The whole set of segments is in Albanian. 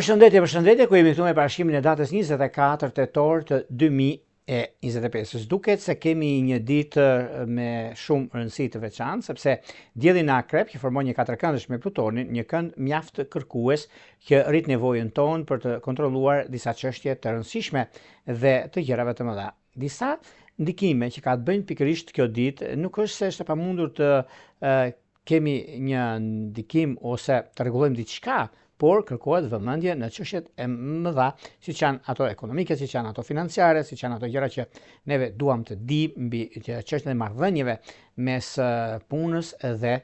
Përshëndetje, përshëndetje, ku jemi këtu me parashikimin e datës 24 tetor të 2025. Duket se kemi një ditë me shumë rëndësi të veçantë, sepse dielli në akrep që formon një katërkëndësh me Plutonin, një kënd mjaft kërkues që rrit nevojën tonë për të kontrolluar disa çështje të rëndësishme dhe të gjërave të mëdha. Disa ndikime që ka të bëjnë pikërisht kjo ditë, nuk është se është e pamundur të kemi një ndikim ose të rregullojmë diçka, por kërkohet vëmendje në çështjet e mëdha, siç janë ato ekonomike, siç janë ato financiare, siç janë ato gjëra që neve duam të dimë mbi çështjen e marrëdhënieve mes punës dhe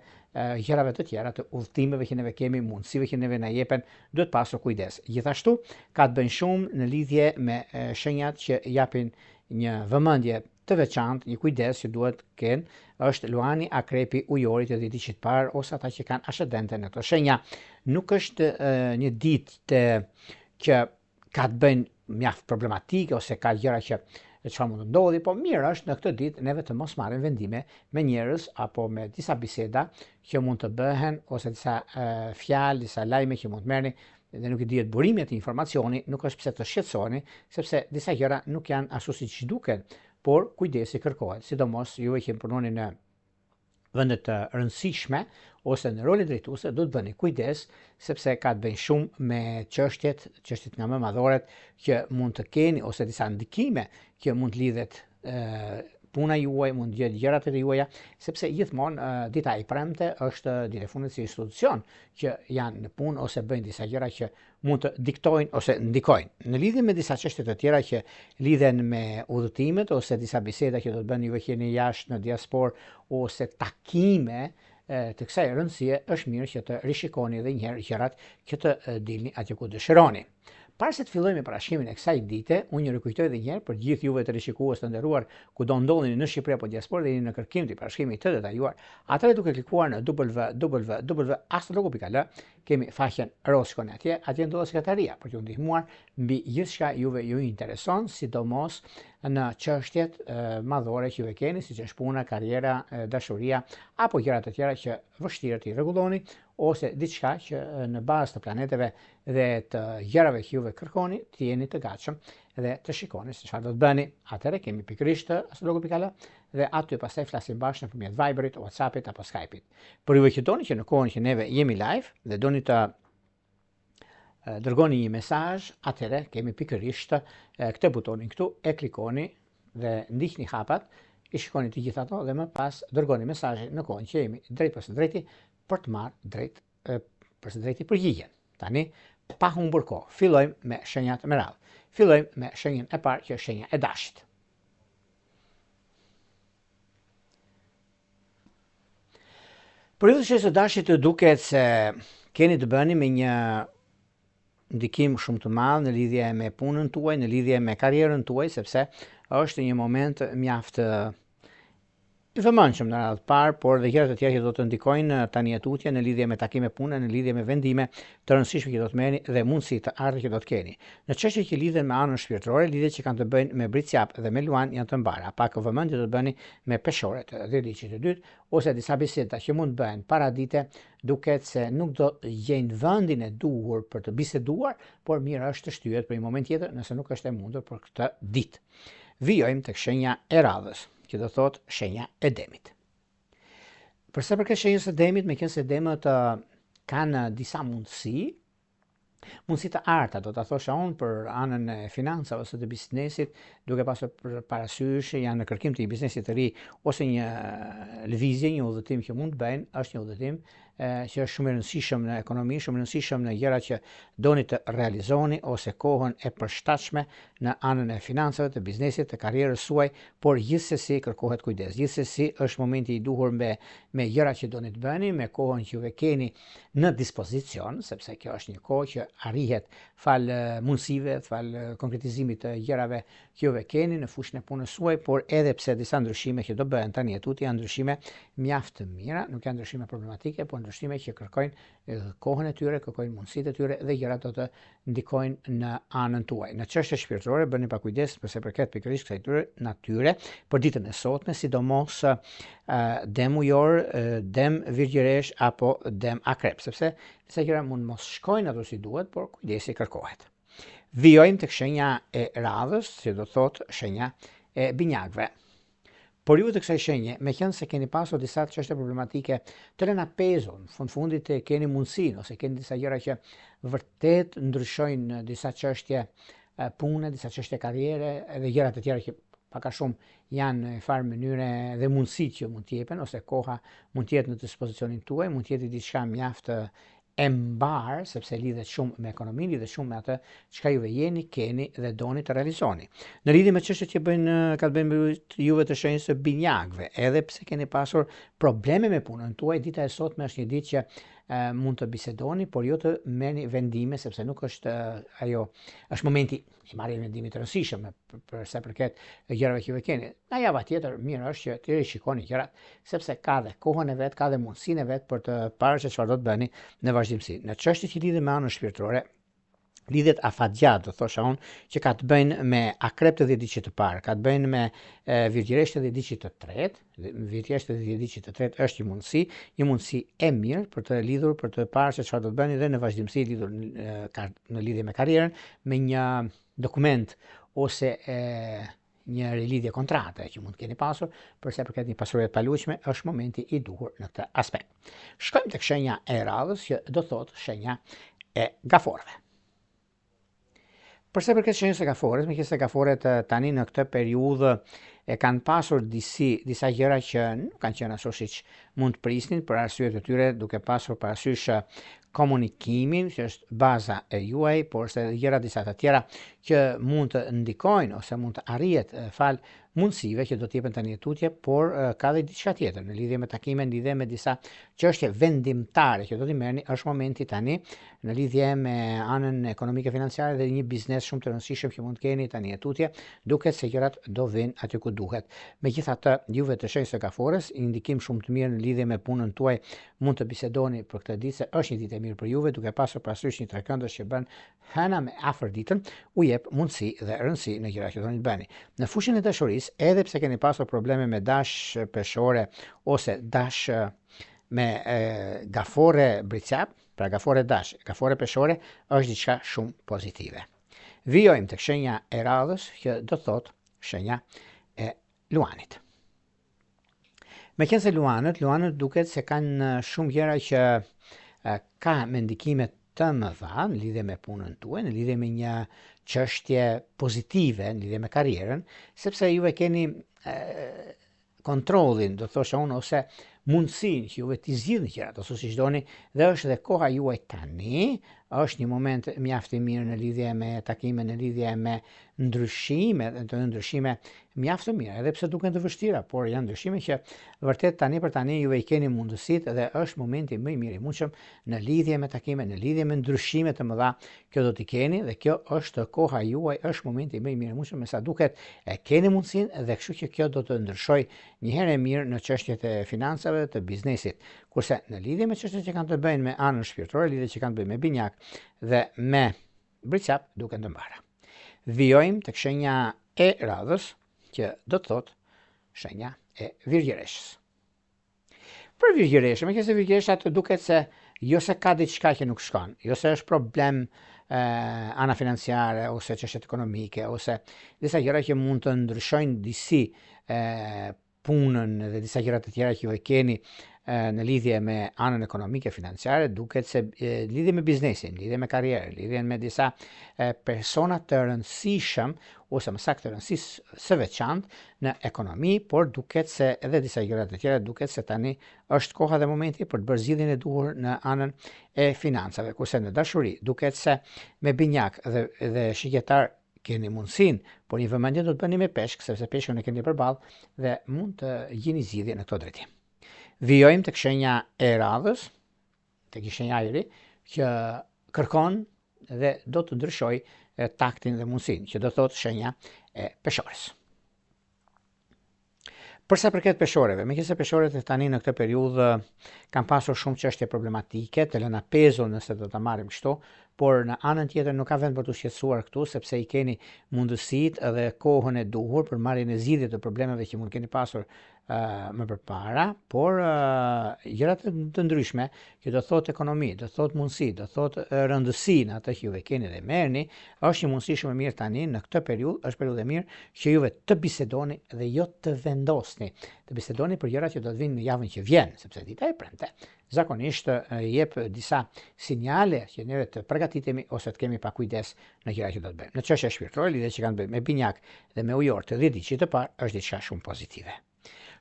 gjërave të tjera, të udhëtimeve që neve kemi, mundësive që neve na jepen, duhet pasur kujdes. Gjithashtu, ka të bëjnë shumë në lidhje me shenjat që japin një vëmendje të veçantë, një kujdes që duhet të kenë, është Luani, Akrepi, Ujori të dhjetëditëshit të parë ose ata që kanë ascendente në këto shenja. Nuk është një ditë që ka të bëjnë mjaft problematike ose ka gjëra që çfarë mund të ndodhi, po mirë është në këtë ditë neve të mos marrim vendime me njerëz apo me disa biseda që mund të bëhen ose disa fjalë, disa lajme që mund të merrni dhe nuk i dihet burimi i atij informacioni, nuk është pse të shqetësoheni, sepse disa gjëra nuk janë ashtu siç duken, por kujdesi kërkohet, sidomos juve që punoni në vende të rëndësishme ose në role drejtuese, duhet bëni kujdes sepse ka të bëjnë shumë me çështjet, çështjet nga më madhoret që mund të keni ose disa ndikime që mund të lidhet puna juaj, mund të jetë gjërat e juaja, sepse gjithmonë dita e premte është ditë e fundit si institucion që janë në punë ose bëjnë disa gjëra që mund të diktojnë ose ndikojnë. Në lidhje me disa çështje të tjera që lidhen me udhëtimet ose disa biseda që do të bëni juve që jeni jashtë në diasporë ose takime të kësaj rëndësie, është mirë që të rishikoni edhe një herë gjërat që të dilni atje ku dëshironi. Para se të fillojmë me parashikimin e kësaj dite, unë ju rikujtoj edhe një herë për gjithë juve teleshikues të nderuar kudo ndodheni në Shqipëri apo diasporë dhe jeni në kërkim të parashikimit të detajuar, atëherë duke klikuar në www.astrologu.al kemi faqen rozë shkoni atje, atje ndodhet sekretaria për t'ju ndihmuar mbi gjithçka juve ju intereson, sidomos në çështjet madhore që ju e keni, siç është puna, karriera, dashuria apo gjëra të tjera që vështirë t'i rregulloni ose diçka që në bazë të planeteve dhe të gjërave që juve kërkoni, të jeni të gatshëm dhe të shikoni se çfarë do të bëni. Atëherë kemi pikërisht astrologu.al dhe aty pastaj flasim bashkë nëpërmjet Viberit, WhatsAppit apo Skype-it. Për juve që doni që në kohën që neve jemi live dhe doni të dërgoni një mesazh, atëherë kemi pikërisht këtë butonin këtu, e klikoni dhe ndiqni hapat, i shikoni të gjitha ato dhe më pas dërgoni mesazhin në kohën që jemi drejt për së drejti për të marrë drejt për së drejti përgjigjen. Tani, pa humbur kohë, fillojmë me shenjat me radhë. Fillojmë me shenjën e parë që është shenja e dashit. Për ju të shenjës së dashit të duket se keni të bëni me një ndikim shumë të madh në lidhje me punën tuaj, në lidhje me karrierën tuaj, sepse është një moment mjaft i vëmendshëm në radhë të parë, por dhe gjëra të tjera që do të ndikojnë tani e tutje në lidhje me takime pune, në lidhje me vendime të rëndësishme që do të merrni dhe mundësi të arta që do të keni. Në çështje që lidhen me anën shpirtërore, lidhjet që kanë të bëjnë me Bricjap dhe me Luan janë të mbara. Pak vëmendje do të bëni me peshoret e dhjetëditëshit të dytë ose disa biseda që mund të bëhen para dite, duket se nuk do gjejnë vendin e duhur për të biseduar, por mirë është të shtyhet për një moment tjetër nëse nuk është e mundur për këtë ditë. Vijojmë tek shenja e radhës, që do thotë shenja e demit. Për sa përket shenjës së demit, meqenëse demët kanë disa mundësi, mundësi të arta, do ta thosha unë për anën e financave ose të biznesit, duke pasur parasysh janë në kërkim të një biznesi të ri ose një lëvizje, një udhëtim që mund të bëjnë, është një udhëtim që është shumë i rëndësishëm në ekonomi, shumë i rëndësishëm në gjëra që doni të realizoni ose kohën e përshtatshme në anën e financave, të biznesit, të karrierës suaj, por gjithsesi kërkohet kujdes. Gjithsesi është momenti i duhur me me gjëra që doni të bëni, me kohën që juve keni në dispozicion, sepse kjo është një kohë që arrihet falë mundësive, falë konkretizimit të gjërave që juve keni në fushën e punës suaj, por edhe pse disa ndryshime që do bëhen tani e tutje janë ndryshime mjaft të mira, nuk janë ndryshime problematike, por ndryshime. ndryshime që kërkojnë kohën e tyre, kërkojnë mundësitë e tyre dhe gjërat do të ndikojnë në anën tuaj. Në çështje shpirtërore bëni pak kujdes për sa i përket pikërisht kësaj tyre natyre për ditën e sotme, sidomos dem ujor, dem virgjëresh apo dem akrep, sepse disa gjëra mund mos shkojnë ato si duhet, por kujdesi kërkohet. Vijojmë tek shenja e radhës, që do të thotë shenja e binjakëve. Por ju të kësaj shenje, meqenëse keni pasur disa çështje problematike të lëna pezull, në fund fundit keni mundësinë ose keni disa gjëra që vërtet ndryshojnë disa çështje pune, disa çështje karriere edhe gjëra të tjera që pak a shumë janë në farë mënyre dhe mundësitë që mund të jepen ose koha mund të jetë në dispozicionin tuaj, mund të jetë diçka mjaft e mbarë, sepse lidhet shumë me ekonominë, lidhet shumë me atë çka juve jeni, keni dhe doni të realizoni. Në lidhje me çështjet që bëjnë ka të bëjnë me juve të shenjës së binjakëve, edhe pse keni pasur probleme me punën tuaj, dita e sotme është një ditë që e, mund të bisedoni, por jo të merrni vendime sepse nuk është ajo, është momenti i marrjes vendimit të rëndësishëm për sa përket gjërave që ju keni. Nga java tjetër mirë është që të rishikoni gjërat, sepse ka dhe kohën e vet, ka dhe mundësinë e vet për të parë se çfarë do të bëni në vazhdimësi. Në çështjet që lidhen me anën shpirtërore, lidhjet afatgjatë, do thosha unë, që ka të bëjnë me akrep të dhjetëditëshit të parë, ka të bëjnë me virgjëresh të dhjetëditëshit të tretë, virgjëresh të dhjetëditëshit të tretë është një mundësi, një mundësi e mirë për të lidhur, për të parë se çfarë do të bëni dhe në vazhdimësi lidhur në, në lidhje me karrierën, me një dokument ose e, një rilidhje kontrate që mund të keni pasur, për sa i përket një pasurie të paluajtshme, është momenti i duhur në këtë aspekt. Shkojmë tek shenja e radhës që do thotë shenja e gaforëve. Për sa i përket shenjës së gaforës, meqenëse gaforet tani në këtë periudhë e kanë pasur disi, disa gjëra që nuk kanë qenë ashtu siç mund të prisnin për arsyet e tyre, duke pasur parasysh komunikimin, që është baza e juaj, por se gjëra disa të tjera që mund të ndikojnë ose mund të arrihet falë mundësive që do të jepen tani e tutje, por ka dhe diçka tjetër në lidhje me takime, në lidhje me disa çështje vendimtare që do t'i merrni, është momenti tani në lidhje me anën ekonomike financiare dhe një biznes shumë të rëndësishëm që mund të keni tani e tutje, duket se gjërat do vinë aty ku duhet. Megjithatë, juve të shenjës së gaforës, një ndikim shumë të mirë në lidhje me punën tuaj mund të bisedoni për këtë ditë se është një ditë e mirë për juve, duke pasur parasysh një trekëndësh që bën Hëna me Afërditën u jep mundësi dhe rëndësi në gjërat që doni të bëni. Në fushën e dashurisë, edhe pse keni pasur probleme me dash peshore ose dash me e, gafore bricjap, pra gafore dash, gafore peshore, është diçka shumë pozitive. Vijojmë tek shenja e radhës që do thotë shenja e luanit. Meqenëse luanët, luanët duket se kanë shumë gjëra që ka me ndikime të mëdha në lidhje me punën tuaj, në lidhje me një çështje pozitive, në lidhje me karrierën, sepse juve keni kontrollin, do thosha unë, ose mundësinë që juve t'i zgjidhni gjërat, ose siç doni, dhe është dhe koha juaj tani, është një moment mjaft i mirë në lidhje me takime, në lidhje me ndryshime, dhe ndryshime mjaft të mira, edhe pse duken të vështira, por janë ndryshime që vërtet tani për tani juve i keni mundësitë dhe është momenti më i mirë i mundshëm në lidhje me takime, në lidhje me ndryshime të mëdha, kjo do t'i keni dhe kjo është koha juaj, është momenti më i mirë i mundshëm, me sa duket e keni mundësinë dhe kështu që kjo do të ndryshojë një herë e mirë në çështjet e financave të biznesit. Kurse në lidhje me çështjet që kanë të bëjnë me anën shpirtërore, lidhje që kanë të bëjnë me binjak dhe me bricjap duken të mbara. Vijojmë tek shenja e radhës, që do të thotë shenja e virgjëreshës. Për virgjëreshën, meqenëse virgjëreshat duket se jo se ka diçka që nuk shkon, jo se është problem e, ana financiare ose çështjet ekonomike ose disa gjëra që mund të ndryshojnë disi e, punën dhe disa gjëra të tjera që ju e keni në lidhje me anën ekonomike financiare, duket se lidhje me biznesin, lidhje me karrierën, lidhje me disa persona të rëndësishëm ose më saktë të rëndësisë së veçantë në ekonomi, por duket se edhe disa gjëra të tjera duket se tani është koha dhe momenti për të bërë zgjidhjen e duhur në anën e financave, kurse në dashuri duket se me binjak dhe dhe shigjetar keni mundësinë, por një vëmendje do të bëni me peshk, sepse peshkun e keni përballë dhe mund të gjeni zgjidhje në këtë drejtim. Vijojmë tek shenja e radhës, tek një shenjë ajri që kërkon dhe do të ndryshojë taktin dhe mundësinë, që do thotë shenja e peshores. Për sa përket peshoreve, meqenëse peshoret tani në këtë periudhë kanë pasur shumë çështje problematike, të lëna pezull nëse do ta marrim kështu, por në anën tjetër nuk ka vend për t'u shqetësuar këtu sepse i keni mundësitë dhe kohën e duhur për marrjen e zgjidhjes të problemeve që mund keni pasur më përpara, por gjëra të, të ndryshme, që do thotë ekonomi, do thotë mundësi, do thotë rëndësi në atë që juve keni dhe merrni, është një mundësi shumë e mirë tani në këtë periudhë, është periudhë e mirë që juve të bisedoni dhe jo të vendosni, të bisedoni për gjëra që do të vinë në javën që vjen, sepse dita e premte zakonisht jep disa sinjale që neve të përgatitemi ose të kemi pak kujdes në gjëra që do të bëjmë. Në çështje shpirtërore, lidhje që kanë të bëjnë me binjak dhe me ujor të dhjetëditëshit të parë është diçka shumë pozitive.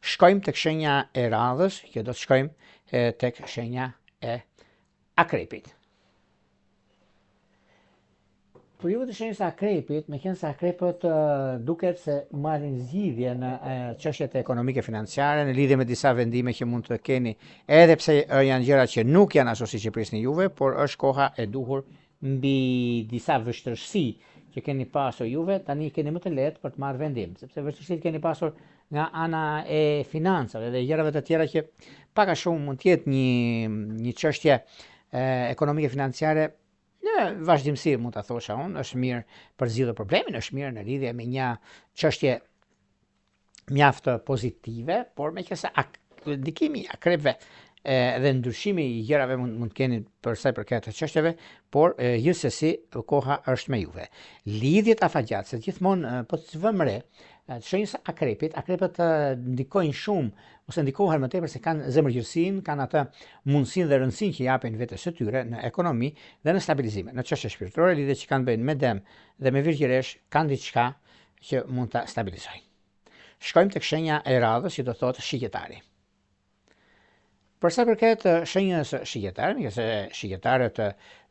Shkojmë tek shenja e radhës, që do të shkojmë tek shenja e akrepit. Për juve të shenjës së akrepit, meqenëse akrepët duket se marrin zgjidhje në çështjet ekonomike financiare, në lidhje me disa vendime që mund të keni, edhe pse janë gjëra që nuk janë ashtu siç i prisni juve, por është koha e duhur mbi disa vështirësi që keni pasur juve, tani keni më të lehtë për të marrë vendim, sepse vështirësitë keni pasur nga ana e financave dhe gjërave të tjera që pak a shumë mund të jetë një një çështje ekonomike financiare Në vazhdimësi mund ta thosha unë, është mirë për zgjidhur problemin, është mirë në lidhje me një çështje mjaft pozitive, por meqenëse ak, ndikimi i akrepëve dhe ndryshimi i gjërave mund mund të keni për sa i përket çështjeve, por e, gjithsesi koha është me juve. Lidhjet afatgjatë, se gjithmonë po të vëmë re, të shenjës së akrepit, akrepët ndikojnë shumë ose ndikohen më tepër se kanë zemërgjerësinë, kanë atë mundësinë dhe rëndësinë që japin vetes së tyre në ekonomi dhe në stabilizime. Në çështje shpirtërore, lidhjet që kanë të bëjnë me dem dhe me virgjëresh kanë diçka që mund ta stabilizojnë. Shkojmë tek shenja e radhës që do thotë shigjetari. Për sa përket shenjës së shigjetarit, meqenëse shigjetarët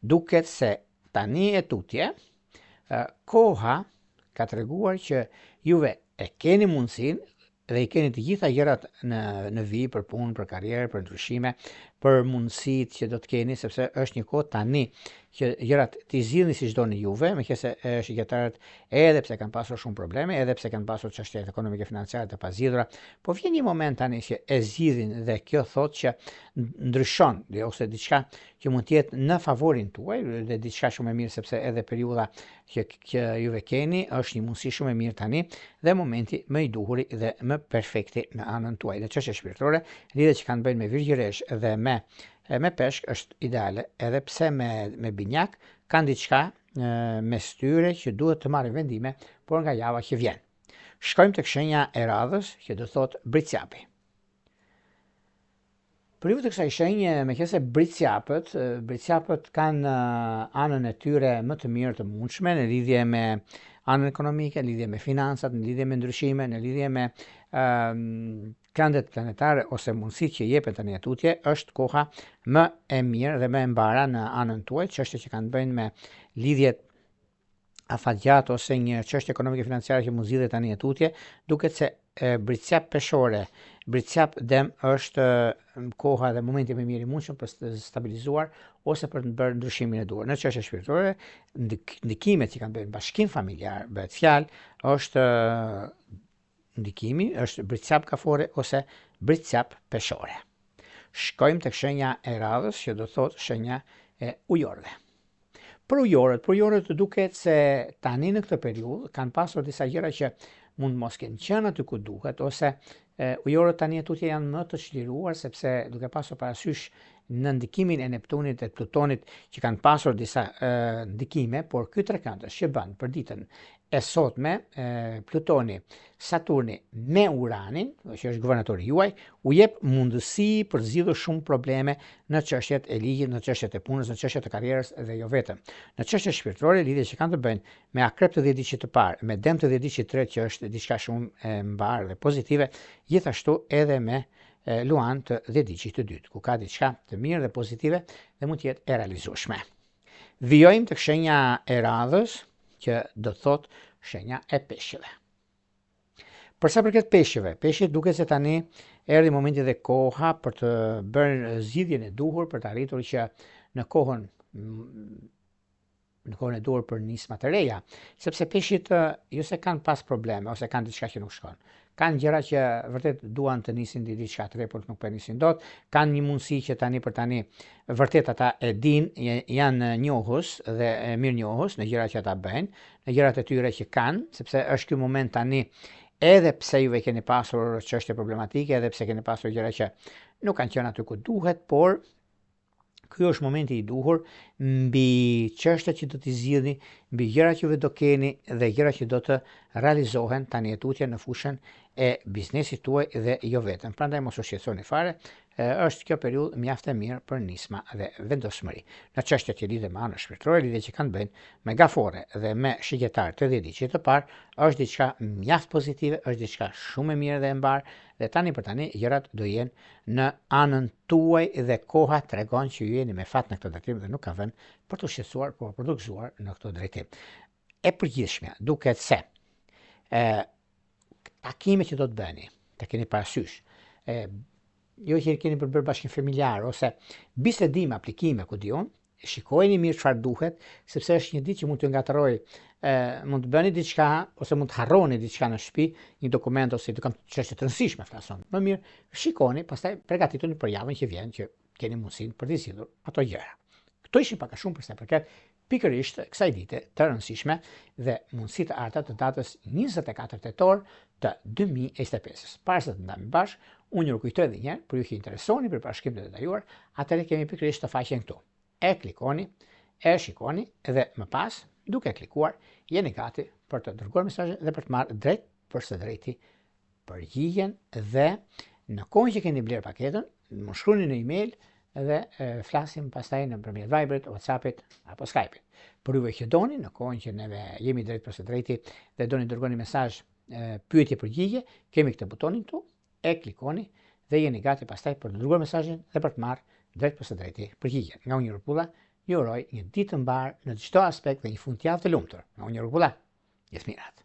duket se tani e tutje, koha ka treguar që juve e keni mundësinë dhe i keni të gjitha gjërat në në vijë për punë, për karrierë, për ndryshime, për mundësitë që do të keni, sepse është një kohë tani që gjërat t'i zgjidhni siç doni juve, meqenëse shigjetarët edhe pse kanë pasur shumë probleme, edhe pse kanë pasur çështje ekonomike financiare të pazgjidhura, po vjen një moment tani që e zgjidhin dhe kjo thotë që ndryshon ose diçka që mund të jetë në favorin tuaj dhe diçka shumë e mirë sepse edhe periudha që, që juve keni është një mundësi shumë e mirë tani dhe momenti më i duhuri dhe më perfekti në anën tuaj. Dhe çështje shpirtërore, lidhjet që kanë të bëjnë me virgjëresh dhe me me peshk është ideale, edhe pse me me binjak kanë diçka mes tyre që duhet të marrin vendime, por nga java që vjen. Shkojmë tek shenja e radhës, që do thotë bricjapi. Për ju të kësaj shenje, meqenëse bricjapët, bricjapët kanë anën e tyre më të mirë të mundshme në lidhje me anën ekonomike, në lidhje me financat, në lidhje me ndryshime, në lidhje me këndet planetare ose mundësitë që jepen tani e tutje, është koha më e mirë dhe më e mbara në anën tuaj, çështje që kanë të bëjnë me lidhjet afatgjatë ose një çështje ekonomike financiare që mund zgjidhet tani e tutje, duket se e, bricjap peshore, bricjap dem është koha dhe momenti më i mirë i mundshëm për të stabilizuar ose për të bërë ndryshimin e duhur. Në çështje shpirtërore, ndikimet që kanë të bëjnë bashkim familjar, bëhet fjalë, është ndikimi është bricjap gaforre ose bricjap peshore. Shkojmë tek shenja e radhës që do thotë shenja e ujorëve. Për ujorët, për ujorët duket se tani në këtë periudhë kanë pasur disa gjëra që mund mos kenë qenë aty ku duhet ose e, ujorët tani e tutje janë më të çliruar sepse duke pasur parasysh në ndikimin e Neptunit dhe Plutonit që kanë pasur disa e, ndikime, por ky trekëndësh që bën për ditën e sotme, e, Plutoni, Saturni me Uranin, që është guvernatori juaj, u jep mundësi për të zgjidhur shumë probleme në çështjet e ligjit, në çështjet e punës, në çështjet e karrierës dhe jo vetëm. Në çështjet shpirtërore, lidhje që kanë të bëjnë me akrep të dhjetëditëshit të parë, me dem të dhjetëditëshit të tretë që është diçka shumë e mbarë dhe pozitive, gjithashtu edhe me luan të dhjetëditëshit të dytë, ku ka diçka të mirë dhe pozitive dhe mund të jetë e realizueshme. Vijojmë tek shenja e radhës, që do të thotë shenja e peshqeve. Për sa përket peshqeve, peshqit duket se tani erdhi momenti dhe koha për të bërë zgjidhjen e duhur për të arritur që në kohën në kohën e duhur për nisma të reja, sepse peshqit jo se kanë pas probleme ose kanë diçka që nuk shkon. Kanë gjëra që vërtet duan të nisin diçka të re, por nuk po e nisin dot. Kanë një mundësi që tani për tani vërtet ata e dinë, janë njohës dhe mirënjohës në gjërat që ata bëjnë, në gjërat e tyre që kanë, sepse është ky moment tani edhe pse juve keni pasur çështje problematike, edhe pse keni pasur gjëra që nuk kanë qenë aty ku duhet, por Ky është momenti i duhur mbi çështjet që do t'i zgjidhni, mbi gjërat që ju do keni dhe gjërat që do të realizohen tani e tutje në fushën e biznesit tuaj dhe jo vetëm. Prandaj mos u shqetësoni fare, është kjo periudhë mjaft e mirë për nisma dhe vendosmëri. Në çështjet që lidhen me anën shpirtërore, lidhje që kanë të bëjnë me gaforre dhe me shigjetar të dhjetëditëshit të parë, është diçka mjaft pozitive, është diçka shumë e mirë dhe e mbarë dhe tani për tani gjërat do jenë në anën tuaj dhe koha tregon që ju jeni me fat në këtë drejtim dhe nuk ka vend për t'u shqetësuar, por për t'u gëzuar në këtë drejtim. E përgjithshmja, duket se e, takime që do të bëni, të keni parasysh, e, jo që keni për bërë bashkim familjar ose bisedime, aplikime, ku di unë, shikojeni mirë çfarë duhet, sepse është një ditë që mund t'ju ngatërrojë, ë mund të bëni diçka ose mund të harroni diçka në shtëpi, një dokument ose të kam çështje të rëndësishme flas unë. Më mirë shikoni, pastaj përgatituni për javën që vjen që keni mundësinë për të zgjidhur ato gjëra. Këto ishin pak a shumë për sa i përket pikërisht kësaj dite të rëndësishme dhe mundësi të arta të datës 24 tetor të 2025-ës. Para se të ndahemi bashkë, unë ju kujtoj edhe një herë, për ju që interesoheni për parashikim të detajuar, atëherë kemi pikërisht të faqen këtu. E klikoni, e shikoni dhe më pas, duke klikuar, jeni gati për të dërguar mesazhin dhe për të marrë drejt për së drejti përgjigjen dhe në kohën që keni blerë paketën, më shkruani në email dhe e, flasim pastaj nëpërmjet Viberit, WhatsAppit apo Skype-it. Për juve që doni, në kohën që neve jemi drejt për së drejti dhe doni dërgoni mesazh pyetje përgjigje, kemi këtë butonin këtu, e klikoni dhe jeni gati pastaj për të dërguar mesazhin dhe për të marrë drejt për së drejti përgjigjen. Nga unë Rrupulla, ju uroj një ditë të mbarë në çdo aspekt dhe një fundjavë të lumtur. Nga unë Rrupulla, gjithë mirat.